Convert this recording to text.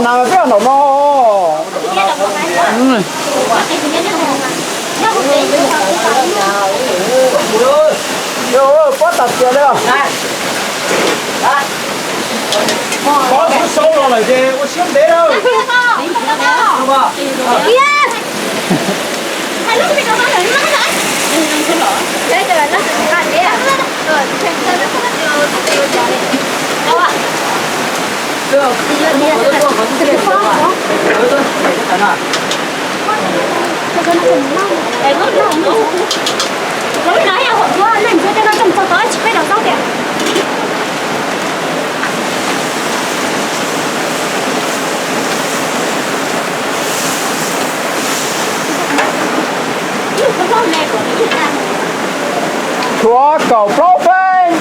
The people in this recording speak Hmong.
Nas peb nram no. Pob tas tias li. Pob sau los lawm ces ua siab ntev lawm. Tshuav kaum plaub feeb.